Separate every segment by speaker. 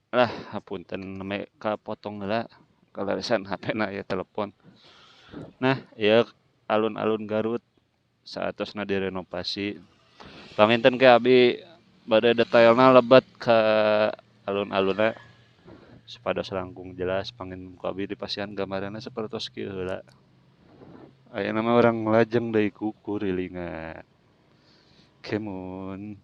Speaker 1: Lah hapunten me kapotong heula kalarisan HP-na aya telepon. Nah, ieu alun-alun Garut saatosna direnovasi. Panginten ke abi bade detailna lebet ke alun-alunna supados langkung jelas panginten ku abi dipasihan gambaranna sapertos kieu heula. Ayeuna mah urang lajeng deui ku kurilingan. Kemun.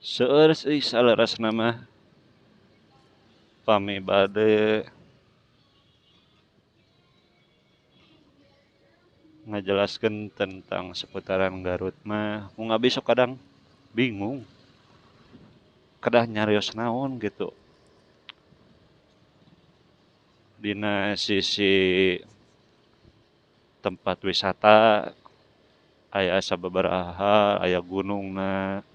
Speaker 1: Seueur sih saleresna mah pami bade ngajelaskeun tentang seputaran Garut mah mung abi sok kadang bingung kedah nyarios naon gitu. Dina sisi tempat wisata aya sababaraha, aya gunungna,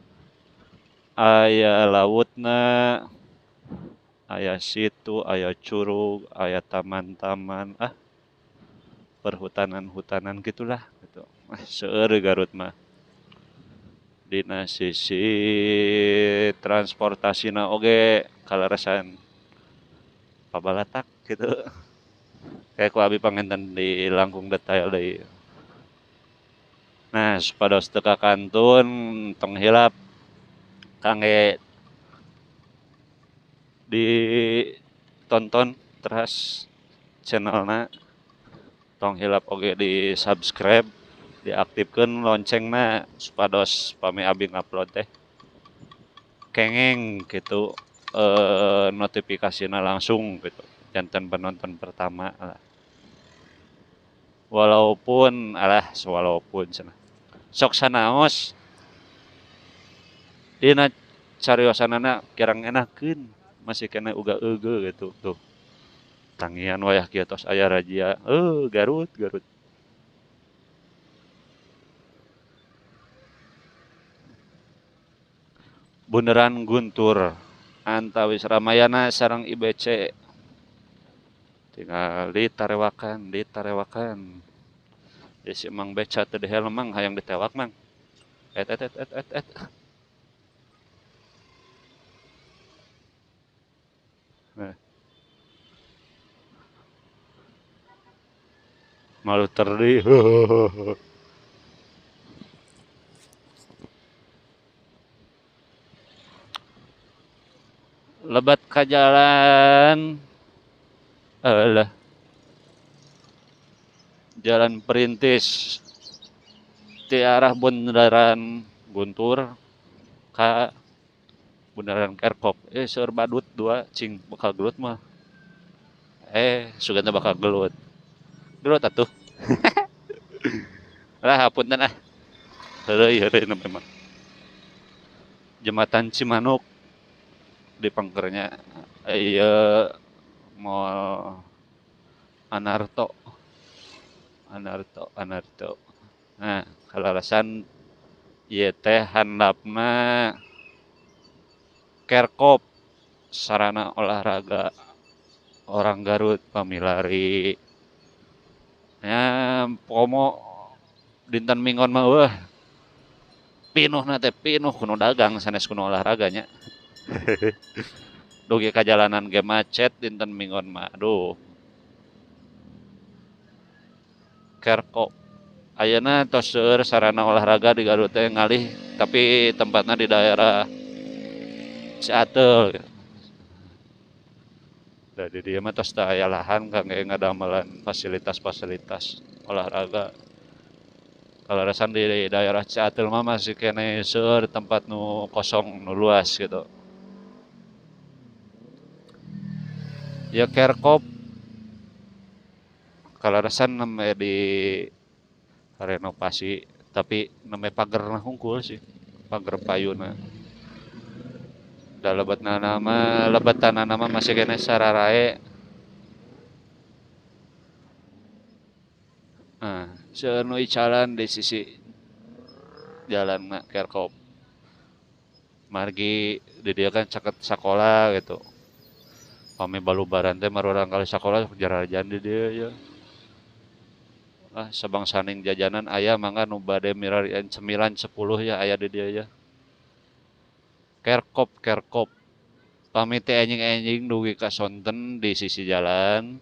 Speaker 1: aya lautna, aya situ, aya curug, aya taman-taman, perhutanan-hutanan gitulah gitu. Seueur Garut mah. Dina sisi transportasina oge kaleresan pabalatak gitu. Kayak ku abi panginten di langkung detail deui. Nah, supados teu kakantun tong hilap kangge ditonton teras channelna, tong hilap oge di subscribe, diaktifkeun loncengna supados pami abi ngupload teh kengeng gitu, notifikasina langsung gitu, janten penonton pertama lah. Walaupun alah walaupun cenah sok sanaos dina cariosanana kirang enakeun masih kena uga euge gitu tuh. Tangian wayah kieu tos aya razia, Garut Garut. Bundaran Guntur antawis Ramayana sareng IBC tinggal ditarewakan, ditarewakan. Ya si Mang Beca teu dihelm mang hayang ditewak mang. Et et et et et et. Nah. Malu terdi. Lebat ka jalan. Alah. Jalan Perintis di arah Bundaran Guntur ka Bundaran Kerkop. Seueur badut dua cing bakal gelut mah. Sugana bakal gelut. Gelut atuh. Lah hapunten ah. Heureuy heureuy na memang. Jembatan Cimanuk di pangkernya ieu Mall Anarto. Anarto, Anarto. Nah, kalarasan ieu teh handapna Kerkop, sarana olahraga orang Garut pamilari. Ya, pomo dinten minggon mah eueuh. Pinuhna teh pinuh kuno dagang sanes kuno olahraganya. Dugi ka jalanan ge macet dinten minggon mah. Aduh. Kerkop. Ayeuna tos seueur sarana olahraga di Garut teh ngalih tapi tempatna di daerah Ciateul. Da di dieu mah tos teu aya lahan kangge ngadamelan fasilitas-fasilitas olahraga. Kaleresan di daerah Ciateul mah masih keneh seueur tempat nu kosong nu luas gitu. Ya Kerkop kaleresan nembe di renovasi tapi nembe pagerna hungkul sih, pager payuna. Da lebetna nama, lebetanna nama masih keneh sararae. Nah, seueur nu icalan di sisi jalanna Kerkop. Margi di dieu kan caket sakola gitu. Pami balubaran teh marurang kali sakola sok jarajan di dieu ya. Ah, sabangsaning jajanan aya mangga nu bade milarian cemilan 10 ya aya di dieu ya. Kerkop kerkop. Pamit enjing-enjing dugi ka sonten di sisi jalan.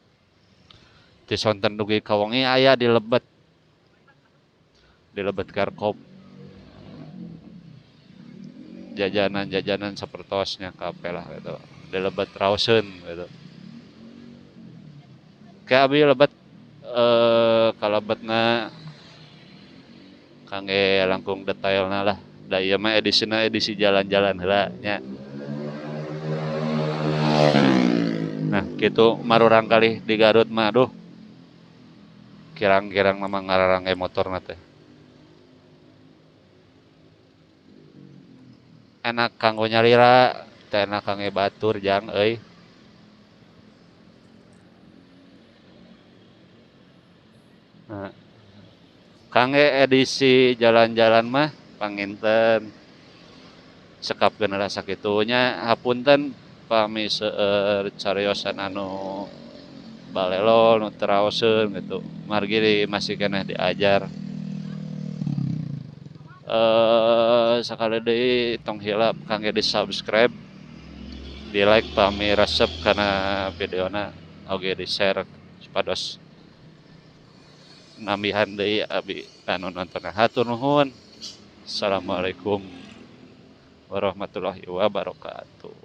Speaker 1: Di sonten dugi ka wengi aya di lebet. Di lebet Kerkop. Jajanan-jajanan sapertosnya kabeh lah gitu. Di lebet raoseun gitu. Ke abi lebet kalebetna kangge langkung detailna lah. Da ieu mah edisina edisi jalan-jalan heula nya. Nah, kitu marurang kalih di Garut mah aduh. Kirang-kirang mah ngararangge motorna teh. Enak kanggo nyalira, teu enak kangge batur jang euy. Nah, kangge edisi jalan-jalan mah panginten sekapkeun heula sakitu nya, hapunten pami seueur cariosan anu balelo nu teu raoseun gitu, margi masih keneh diajar. Sakali deui tong hilap kangge di subscribe, di like pami resep kana videona, oge di share supados nambihan deui abi anu nonton. Hatur nuhun. Assalamualaikum warahmatullahi wabarakatuh.